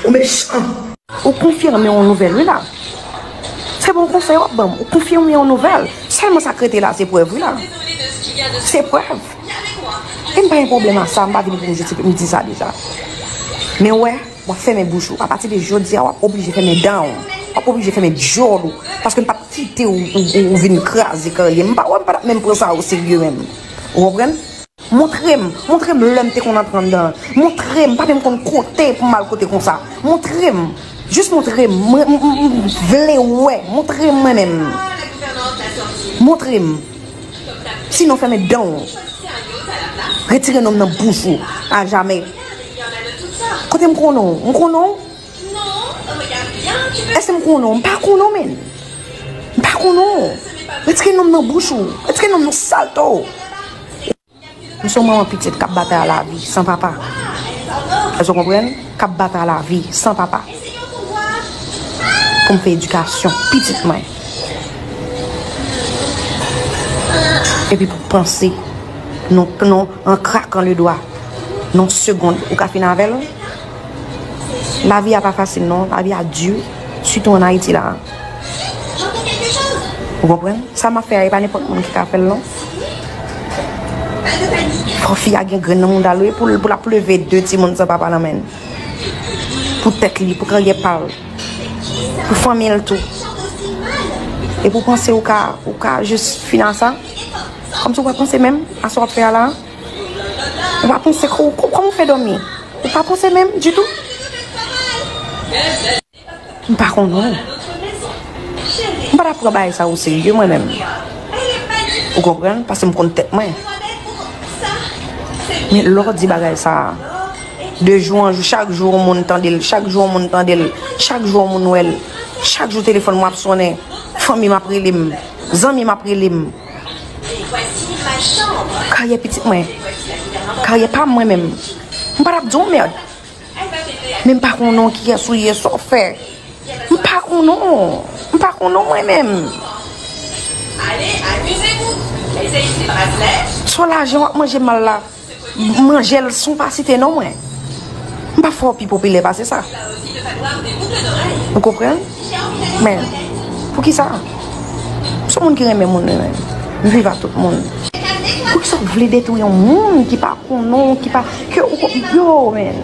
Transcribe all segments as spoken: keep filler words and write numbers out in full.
Ou mechan. Ou konfime yon nouvèl, wi la. Se bon konsèy w ap ban m. Ou konfime yon nouvèl. Sèlman sa k rete la, se prèv, wi la. Se prèv. E m pa gen pwoblèm a sa, m pa vini pou m jete, m di sa deja. Men w wè, w ap fèmen bouch ou. Apati de jodi a, w ap oblije fèmen dan w. W ap oblije fèmen djòl ou. Paske m p ap kite w, ou, ou, ou vin kraze karyè m. M pa wè, m pa t ap menm pran sa oserye menm. Ou konprann? Montre m, montre m lè m te konn antre anndan an. Montre m, pa menm konn kote pou m al kote konsa. Montre m, jis montre m, mwen, m, m, m vle wè, montre m mwen menm. Montre m. Sinon, fèmen dan w. Retire non m nan bouch ou, ajamè. Kote m konnen w? M konnen w? Èske m konnen w? M pa konnen w, menn. M pa konnen w. Retire non m nan bouch ou. Retire non m nan salte w. M se yon manman pitit k ap batay a lavi san papa. Èske w konprann? K ap batay a lavi san papa. Pou m fè edikasyon pitit mwen. Epi pou panse, non, non, an krakan le dwa, nan segonn, ou ka fin avè l? Lavi a pa fasil, non. Lavi a di, sitou ann Ayiti la. Ou konprann? Sa m ap fè a, e pa nenpòt moun ki ka fè l, non. Fò fi a gen grenn nan mouda l, wi, pou l, pou l ap leve de timoun san papa nan men l. Pou tèt li, pou karyè pa l. Pou fanmi l tou. E pou panse ou ka, ou ka jis fin a sa? Kòmsi ou pa panse menm a sa w ap fè a la? Ou pa panse kò-, kò-, kòman w fè dòmi? Ou pa panse menm ditou? M pa konnen w. M pa t ap pran bagay sa oserye mwen menm. Ou konprann? Paske m konn tèt mwen. Men lè w di bagay sa, de jou an jou, chak jou yon moun tande l, chak jou yon moun tande l, chak jou yon moun wè l, chak jou telefòn mwen ap sonnen, fanmi m ap rele m, zanmi m ap rele m. Karyè pitit mwen, karyè pa m mwen menm. M pa t ap di w mèd. Men m pa konnen w kiyès ou ye, sa w fè. M pa konnen w. M pa konnen w mwen menm. Sa w lajan w ap manje mal la, manje l san w pa site non mwen. M pa fè w pi popilè pase sa. Ou konprann? Men, poukisa? M se yon moun ki renmen moun, wi, men m viv ak tout moun. Poukisa w vle detwi yon moun ki pa konnen w, ki pa, ke ou ko-, yo, men.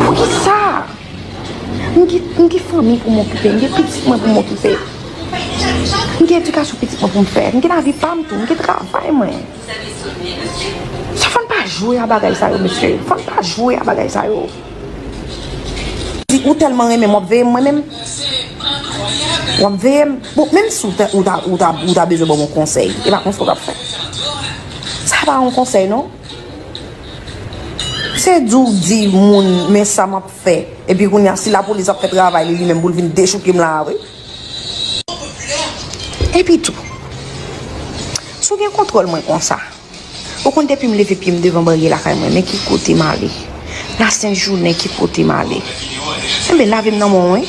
Poukisa? M gen, m gen fanmi pou m okipe, m gen pitit mwen pou m okipe. M gen edikasyon pitit mwen pou m fè, m gen lavi pa m tou, m gen travay mwen. Sa fò n pa jwe a bagay sa yo, mesye. Fò n pa jwe a bagay sa yo. Si ou tèlman renmen m, w ap veye m mwen menm. W ap veye m. Bon, menm si ou ta, ou ta, ou ta, ou ta bezwen ban m yon konsèy, e pa konsa w t ap fè. Sa pa yon konsèy, non. Se di w di moun, men sa m ap fè. Epi kounye a, si lapolis ap fè travay li, li menm pou l vin dechouke m la a vre. Epi tou, si w gen kontwòl mwen konsa, ou konn depi m leve pye m devan baryè lakay mwen, men ki kote m ale? Lasent jounen, ki kote m ale? Enben, lavi m nan men w, wi.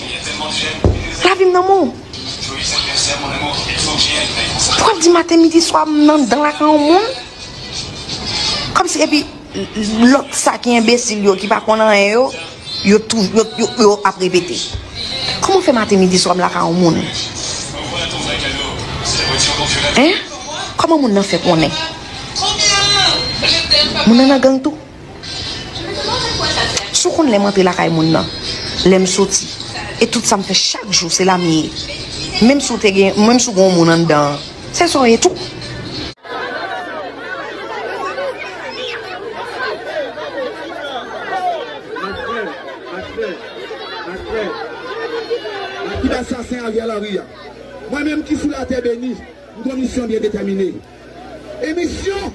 Lavi m nan men w. Pou w ap di maten, midi, swa, m nan, anndan lakay yon moun? Kòmsi, epi, lòt sa ki enbesil yo, ki pa konn anyen yo, yo tou, yo, yo, yo ap repete. Kòman w fè maten, midi, swa m lakay yon moun? Hein? Kòman moun nan fè konnen? Moun nan nan gang tou? Si w konn lè m antre lakay moun nan, lè m soti, e tout sa m fè chak jou, se la m ye. Menm si w te gen, menm si w gen yon moun anndan an, se sa w ye tou. Ki pa sa, se avè lari a. Mwen menm ki sou latè beni, m gon misyon byen detèmine. E misyon,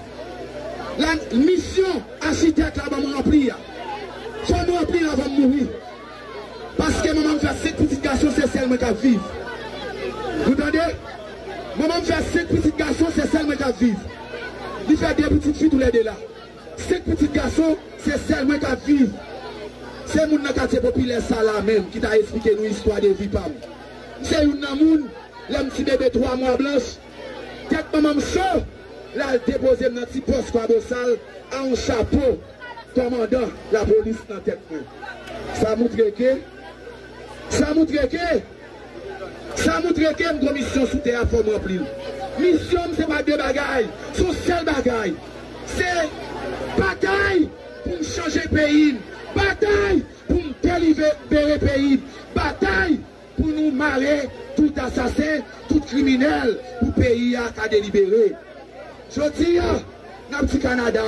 la, misyon achitèk la ban m ranpli a, fò m ranpli l avan m mouri. Paske manman m fè senk pitit gason, se sèl mwen k ap viv. Nou tande? Manman m fè senk pitit gason, se sèl mwen k ap viv. Li fè de pitit fi toulède la. Senk pitit gason, se sèl mwen k ap viv. Se moun nan katye popilè sa la menm ki ta esplike nou istwa de vi pa m. M se youn nan moun, lè m ti bebe twa mwa blanch, tèt manman m cho, l al depoze m nan ti pòs Kwabosal a yon chapo. Kòmandan lapolis nan tèt mwen. Sa moutre ke, sa moutre ke, sa moutre ke m gon misyon sou tè a, fò m ranpli l. Misyon m se pa de bagay, se yon sèl bagay. Se batay pou m chanje peyi m, batay pou m delibere peyi m, batay pou nou mare tout asasen, tout kriminèl, pou peyi a ka delibere. Jodi a, n ap di Kanada,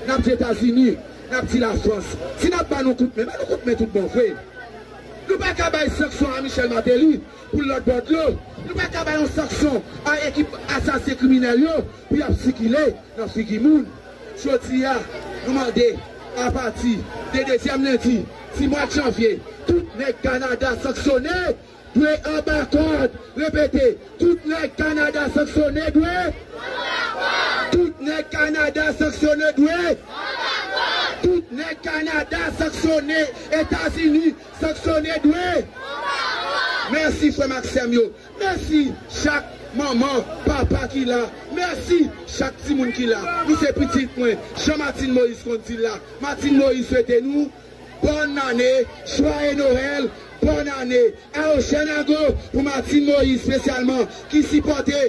n ap di Etazini, n ap di Lafrans. Si n ap ba nou kout men, ba nou kout men tout bon vre. Nou pa ka bay sanksyon a Michel Martelly pou lòt bò dlo. Nou pa ka bay yon sanksyon a ekip asasen kriminèl yo pou y ap sikile nan figi moun. Jodi a, nou mande, apati de dezyèm lendi ti mwa janvye, tout nèg Kanada sanksyone dwe anba kòd. Repete, tout nèg Kanada sanksyone dwe. Tout nèg Kanada sanksyone dwe. Tout nèg Kanada sanksyone, Etazini sanksyone dwe. Mèsi, frè m ak sè m yo. Mèsi chak manman, papa ki la. Mèsi chak timoun ki la. Nou se pitit mwen. Jan Martine Moïse konn di l la. Martine Moïse swete nou bòn ane, jwaye Nwèl, bòn ane. Ayo Chènago pou Martine Moïse espesyalman, ki sipòte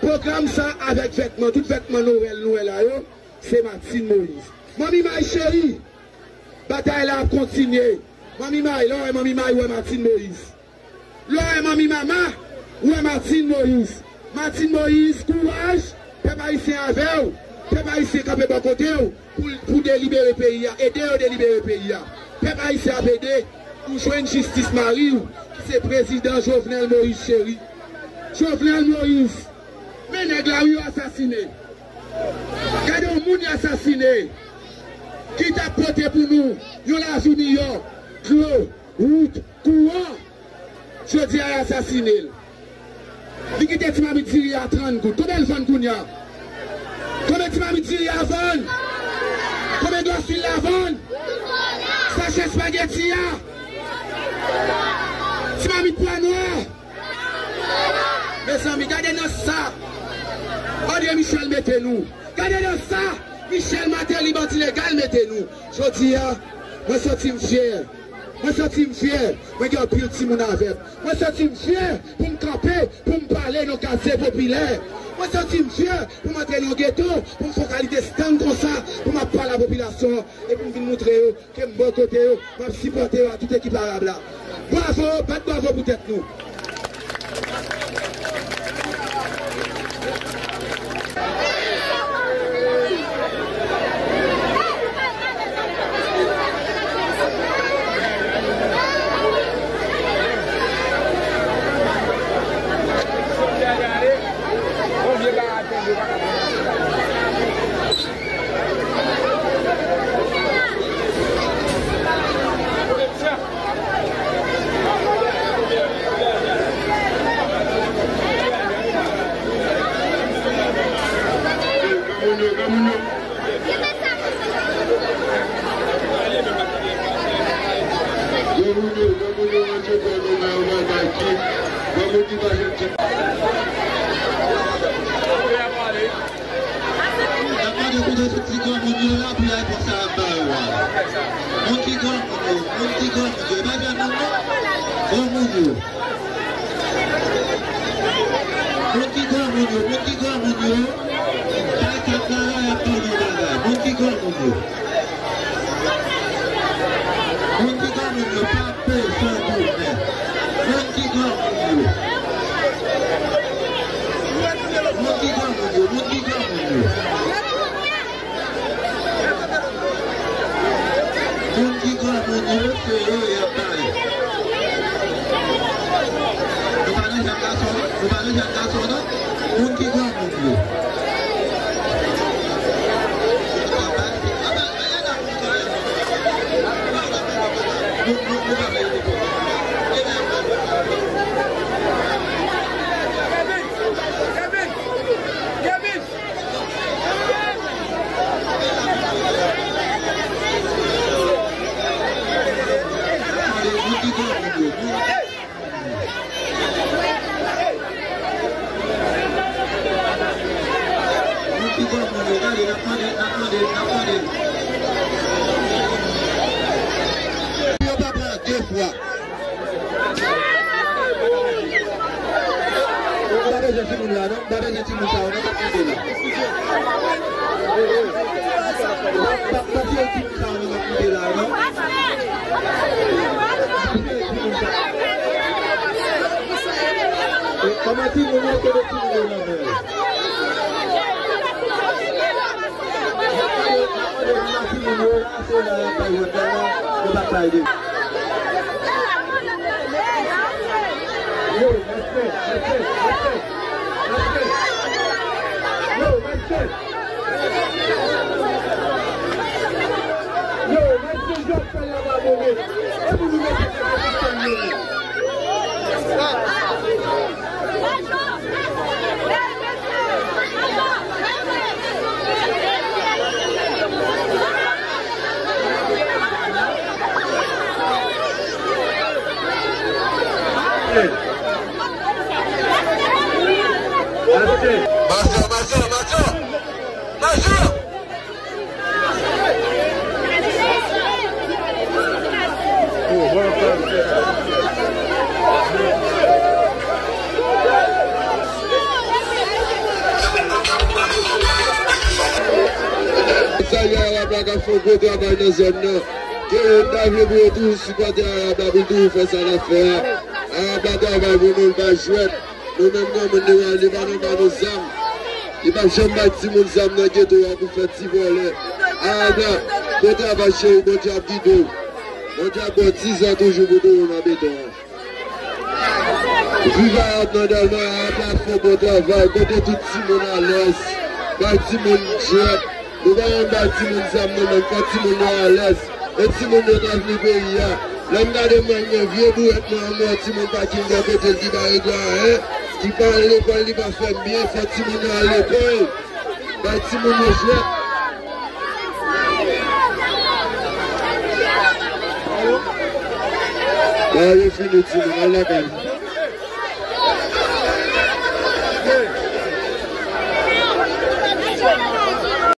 pwogram sa avèk vètman. Tout vètman Nwèl nou wè la yo, se Martine Moïse. Manmi May cheri, batay la ap kontinye. Manmi May, lè w wè Manmi May, w wè Martine Moïse. Lè w wè Manmi Mama, w wè Martine Moïse. Martine Moïse, kouraj, pèp ayisyen avè w. Pèp ayisyen kanpe bò kote w pou, pou delibere peyi a. Ede yo delibere peyi a. Pèp ayisyen ap ede pou jwenn jistis mari w, ki se prezidan Jovenel Moïse cheri. Jovenel Moïse, men nèg la wi yo asasine. Gade yon moun y asasine ki t ap pote pou nou yon lavi miyò, dlo, wout, kouran. Jodi a, y asasine l. Li kite ti mamit diri a trant goud. Konbyen l vann kounye a? Konbyen ti mamit diri a vann? Konbyen glòs lwil la vann? Sachè espageti a? Ti mamit pwa nwa? Mezanmi, gade nan sa André Michel mete nou. Gade nan sa Michel Martelly, bandi legal, mete nou. Jodi a, mwen santi m fyè. Mwen santi m fyè. Mwen gen anpil timoun avè m. Mwen santi m fyè pou m kanpe, pou m pale nan katye popilè. Mwen santi m fyè pou m antre nan geto, pou m fè yon kalite stand konsa, pou m ap pale a popilasyon an, e pou m vin moutre yo ke m bò kote yo, m ap sipòte yo a tout ekip Arab la. Bwavo, bat bwavo pou tèt nou. N ap mande pou tout ti granmoun yo la pou y al pran sa y ap ba yo a. Moun ki granmoun yo, moun ki granmoun yo, e pa jèn moun non. Granmoun yo. Moun ki granmoun yo, moun ki granmoun yo, bay kat la la, y ap ba nou bagay. Moun ki granmoun yo. Moun ki granmoun yo, pa pè fè goumen. Moun ki granmoun yo. Moun ki granmoun yo, moun ki granmoun yo. Moun ki granmoun yo, se yo y ap pale. Nou pa nan jèn gason non, nou pa nan jèn gason non. Moun ki granmoun yo. Moun ki granmoun yo, gade, n ap mande, n ap mande, n ap mande. de fwa. M pa bezwen timoun la, non. M pa bezwen timoun sa yo, non, k ap monte la. M pa, m pa bezwen timoun sa yo, non, k ap monte la, non. M pa bezwen timoun sa yo. E, kòman timoun yo, kote timoun yo nan men yo? Majò, majò, majò! Majò! Salye Arab la k ap fè yon gwo travay nan zòn nan. Ke yo ta vle pou yo toujou sipòte Arab la, pou l toujou fè sa l ap fè a. Arab la travay pou nou, l pa jwèt. Nou menm granmoun nou an, li pa nan ba nou zam. Li p ap janm bay timoun zam nan geto a pou fè ti vòlè. Arab la, bon travay cheri, Bondye ap gide w. Bondye ap ba w dizan toujou pou kouri nan beton an. Viv Arab nan Dèlma, Arab la ap fè bon travay, kote tout timoun alèz, bay timoun jwèt. Nou pa janm bay timoun zam nou menm, fò timoun yo alèz. E timoun yo ta vini peyi a. Lè m gade mwen, gen vye bourèt nan yon mò, timoun pa kin gen kote l ki pa regle anyen, ki pa al lekòl, li pa fè m byen, fò timoun yo al lekòl. Bay timoun yo jwèt. Bagay yo fini, timoun, al lakay.